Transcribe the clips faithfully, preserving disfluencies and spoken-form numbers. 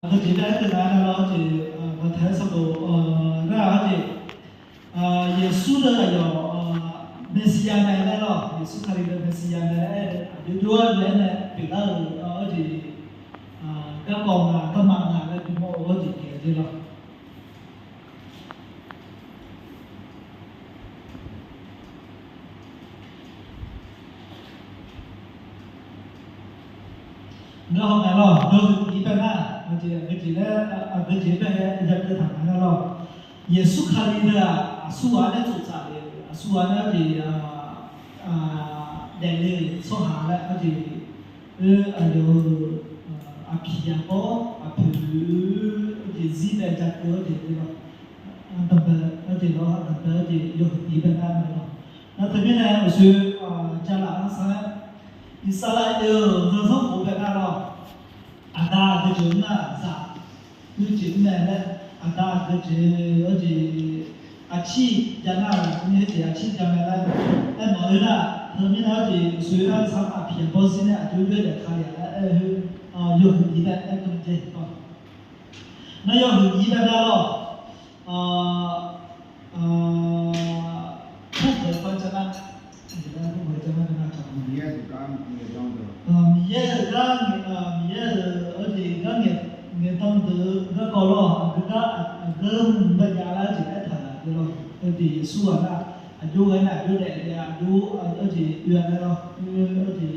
Aqgeujeq nar-aer teunav nar lawr, jeq, Maqtaeq-eu sanqbof nar-aq, jeq, Yeqsur deuq aqyawf Meqsiya mae laer lawr, Yeqsur Kali deuq Meqsiya mae laer aer-eu aqjox jov-aer laer nae pyeuflar-euq, jeq, garkawv nga, garma nga laer bimawr-eu jeq pyeuf-eu jeq lawr. Ngar haw ngae lawr, yawhuiq nyiq bae nar, aqjeq aqgeujeq laer, aqgeujeq bae-aer jakeuv taq nga nar lawr. Yeqsur Kali deuq-aq, aqsurghaq nae tsoftsaf le, aqsurghaq nae jeq, daefle-euq tsawrhaq laer, aqjeq, oe, aqyawf-euq aqpiq aqbawr aqpoeq-eu jeq zir bae jakeuv-awr jeq lawr. Danqbae-eu jeq lawr, danqbae-eu jeq yawhuiq nyiq bae nar mae lawr. Nar teumirnae uqshoe, jaqlaf nar sar-aer, Iqsaqlaqyar-euq zanrsanrkhof bae nar lawr. Aqda aqgeujeq-anr nar zaq nuijeq-anr mae laer, aqda aqgeujeq-eu jeq aqcir ja nar-aq, nuijeq aqcir ja mae laer, aermawf-eu nar, teumirnae-awr jeq uqshoe nar sar aqpiq aqbawr zir nae aqjox jov-aer daef ka le-a laer aer-eu, yawhuiq nyiq bae aer-eu jeq lawr. Nar yawhuiq nyiq bae nar lawr. Purkhoeq-eu par jan nar, Miqyaer-euq gar ngaeqdan deuq, Miqyaer-euq gar, Miqyaer-euq, aqjeq gar ngaeqdan deuq-eu garkawv lawr, aqgeu gar, aqgeu mq bae jav lar jeq aertaq-euq lawr. Aqjeq Yeqsur-aq nar, aqjox ghae nar aqjox daef le-a, aqjox, aqjeq oe-a laer lawr, aqjeq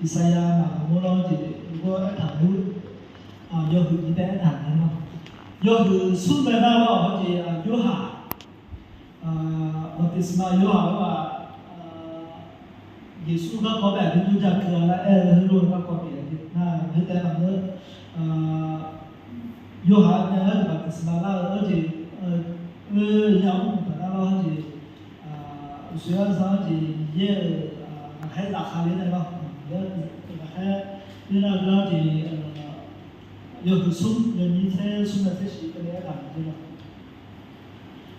Iqsaqyar maqgaq mawr lawr jeq, aqgeu aertaq-eu yawhuiq nyiq bae aertaq-euq lawr. Yawhuiq smr bae nar lawr, aqjeq Yorhaq, Baqtiqsima Yorhaq-aq, Yeqsur garkawv bae aqjox jov jakeuv-a laer aer-eu heulof-eu garkawv pyeuf-a jeq nar, heu taef maqngeur. Yorhaq-anr nae-aer baqtiqsima lar-eu, aqjeq, oe, ya mr mqtaq nar lawr, aqjeq, uqshoe arzanr-anr jeq Miqyaer-euq ghaqkhaer zafkhav ler nae lawr, Miqyaer-euq ghaqkhaer ler nar-eu gar jeq, yawhuiq smr yawnyir tser smr nae tser shiq keuvle aertaq-euq jeq lawr.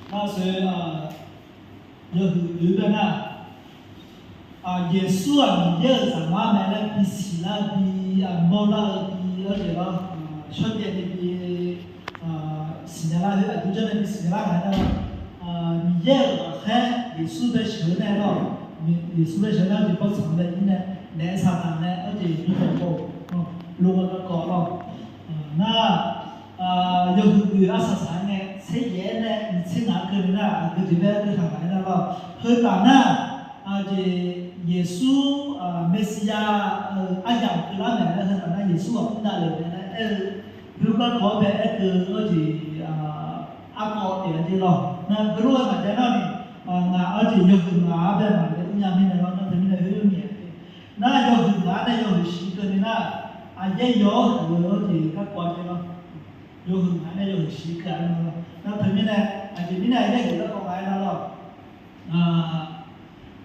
Nar-aq, yawhuiq oeq bae nar, Yeqsur-aq Miqyaer-euq Zaqmar mae laer bisiq lar bi, mawrlar-eu bi-awr jeq lawr, shawrjaev ni bi siqnya lar, heu aqjox janr nae bi siqnya lar nar-aq, Miqyaer-euq ghaqkhaer Yeqsur bae sheuq-eu nae lawr, Yeqsur bae sheuq-eu nar jeq bawrtsanq bae ir nae naef saqdaq nae-awr jeq bi dawq pov, lof-eu garkawv lawr. Nar, yawhuiq oeq arsaq saq-aer ngae, tser yaef-aer nae nyiq tser ngaq-anr keuvni nar, aqgeujeq bae-aer keuvtaq ngaq-aer nar lawr. Heu taf nar, aqjeq Yeqsur, Meqsiya-euq aryamq keuvlar naeq laer heu taf nar Yeqsur ghaq mr davlef mae laer aer-eu, heu garkawv-anr bae aer keuv-awr jeq, arkawv taef-a jeq lawr. Nar heulof-aer maqjav nar ni, ngaq-awr jeq yawhuiq ngaq-anr bae maqle mrnya mirnae lawr, nar teumirnae heu-eu ngaeq-a jeq. Nar yawhuiq ngaq-anr nae yawhuiq shiq keuvni nar, aqyaer yaw-awr huiq-eu-awr jeq garkawv jeq lawr. Yawhuiq ngaq-anr nae yawhuiq shiq keuv-a nar lawr. Nar teumirnae, aqjeq mirnae aqyaer huiq garkawv ngaq-aer nar lawr.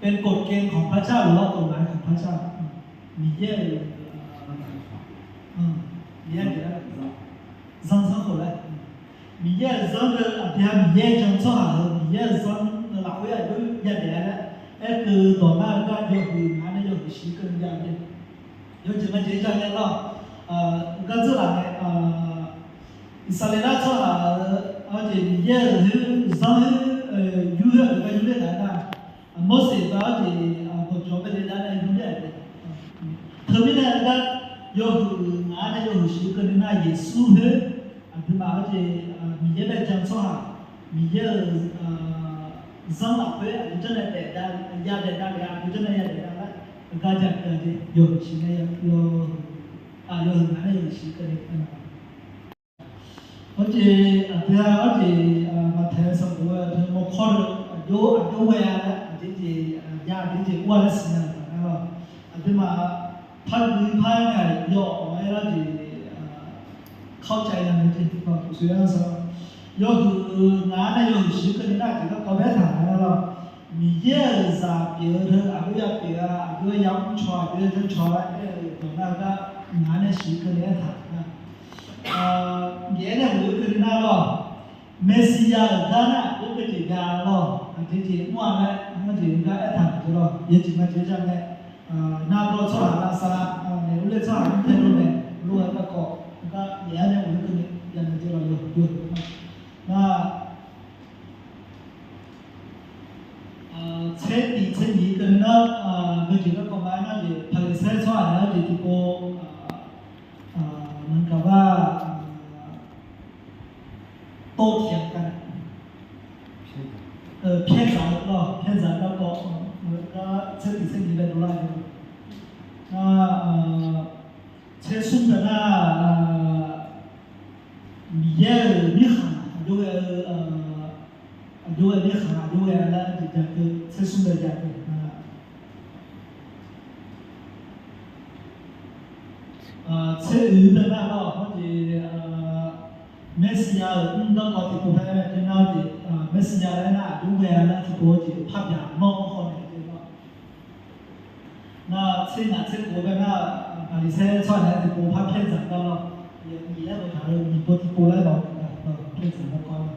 เป็นกฎเกณฑ์ของพระเจ้า หรือว่ากฎหมายของพระเจ้า Miqyaer-euq, Miqyaer-euq zanrsanrkhof laer, Miqyaer-euq zanr deuq aqdui-aq Miqyaer jan-eu tsawrhaq-euq Miqyaer-euq zanr-eu lafkhoer aqjox yadaef-a laer aer keuv dawq nar-eu gar yawhuiq ngaq-anr nae yawhuiq shiq keuvni jav-eu jeq. Yawjeq majeq jav ngae lawr, gar dzeur laf ngae, Iqsaqleqlav tsawrhaq-euq aqjeq Miqyaer-euq zanr-eu yur-eu aqdui gar yurler taq-aer nar, Morseq-euq aqjeq gawqjawq bae le nar nae yurler-a jeq. Teumirnae gar yawhuiq ngaq-anr nae yawhuiq shiq keuvni nar Yeqsur khoer aqduimaf aqjeq Miqyaer bae jan-eu tsawrhaq, Miqyaer-euq zanr lafkhoer aqdui janr nae daef da, yadaef davlef-a, aqdui janr nae yadaef da laer gar ja keuv-a jeq. Yawhuiq shiq nae, yawhuiq ngaq-anr nae yawhuiq shiq keuvni nar Hawjeq aqdui-aq, hawjeq, Maqtaeq-eu sanqbof-eu aqdui mawrkawr-eu aqjox aqjox ghae-a laer aqdui jeq, ya aqdui jeq ur-a laer siqnya-euq taf nar lawr. Aqduimaf par guiq par-aer nae yawf-awq-aer lar jeq, kawrcav ya nae jeq, uqshoe-anr sanr. Yawhuiq ngaq-anr nae yawhuiq shiq keuvni nar jeq garkawv bae taq nar lawr. Miqyaer-euq zaq pyeuf-eu teu aqjox ya pyeuf-a, aqjox ya mr caw, aqjox ya janr caw-a laer aer-eu dawq nar-eu gar ngaq-anr nae shiq keuvni aertaq nar, Miqyaer nae meuq-eu keuvni nar lawr. Meqsiya-euq gar nar aqjox keuv jeq jav lawr, aqjeq jeq mr-a laer, mr jeq-eu gar aertaq-euq jeq lawr. Yawjeq majeq jav ngae, nar dawr tsawrhaq lavsav, naeq urler tsawrhaq mr tae lor nae, lof-aer garkawv Nar, tser tiq tser nyiq keuvni nar, ngeur jeq garkawv ma nar jeq, Paqliqsaer tsawrhaq naeq-aer jeq tiqpov, naqgaq bar, tov tiq-aq ka, 偏狭 lawr, 偏狭 garkawv, tser tiq tser nyiq bae dovlar-eu. Nar, tser smr bae nar, Miqyaer-euq mirkhanq aqjox ghae-eu, aqjox ghae mirkhanq aqjox ghae laer jeq ja keuv, tser smr bae ja keuv. Tser oeq bae nar lawr, hawr jeq, Mershiya-euq mr garkawv tiqpov paer-aer nar-eu jeq, Mershiya laer nar aqjox ghae laer tiqpov-eu jeq parbyaq mawr-awr haw naeq jeq lawr. Nar tser ngaq tser khof bae nar, Paqliqsaer tsawrhaq naeq-aer tiqpov par 偏狭 gar lawr, nyiq laer bawqtaq-eu nyiq pov tiqpov laer bawq, 偏狭 garkawv-a.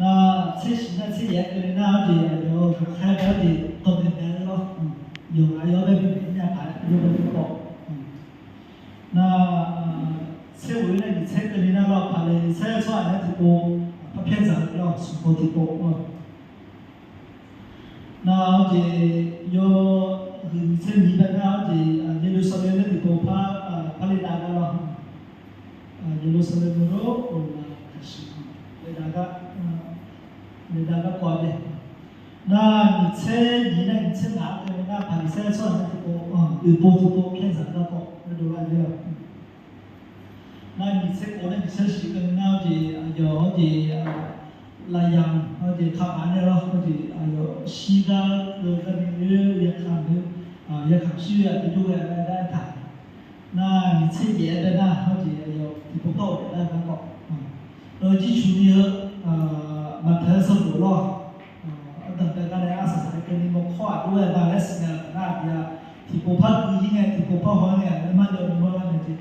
Nar tser shiq nar tser yaef-aer keuvni nar-eu jeq, aqyawf-euq ghaqkhaer bae-aer jeq dawqmaeq maeq-eu lawr, yawqghaq yawr bae bi maeq nya paq-aer aqjox ghae garkawv. Nar, tser ghof-ir nar nyiq tser keuvni nar lawr, Paqliqsaer tsawrhaq naeq-aer tiqpov par 偏狭-eu lawr, smq pov tiqpov lawr. Nar-eu jeq, yawhuiq nyiq tser nyiq bae nar-eu jeq, Yeqlursaqlaeq nae tiqpov par, par le dav gar lawr. Yeqlursaqlaeq meuq-anr oq laf taqsiq le dav gar, le dav garkawv-a jeq. Nar nyiq tser nyiq nar nyiq tser ngaq-aer keuvni nar, Paqliqsaer tsawrhaq nae tiqpov, oeqpov tiqpov 偏狭 garkawv gardov lar-eu jeq-a. Nar nyiq tser khof nar nyiq tser shiq keuvni nar-eu jeq, aqyawf-eu jeq, lafyaq-anr jeq kaqmaf nae lawr, hawr jeq aqyawf shir gar keuv garni oer yakamq, yakamq shir-eu aqdui jawr ghae laer aertaq. Nar nyiq tser yaef-aer bae nar, hawr jeq aqyawf tiqpov par-awr daeflar-eu garkawv. Jircuq ni-eu, Maqtaeq-eu sanqbof lawr, ardanq bae gar nae arsaq saq-aer keuvni mawrkawr aqjox-aer ba laer siqnya-eu taf nar aqdui-a, tiqpov par gui-ir ngae tiqpov par haw-aer ngae laer marjawv ni mawrlar nae jeq.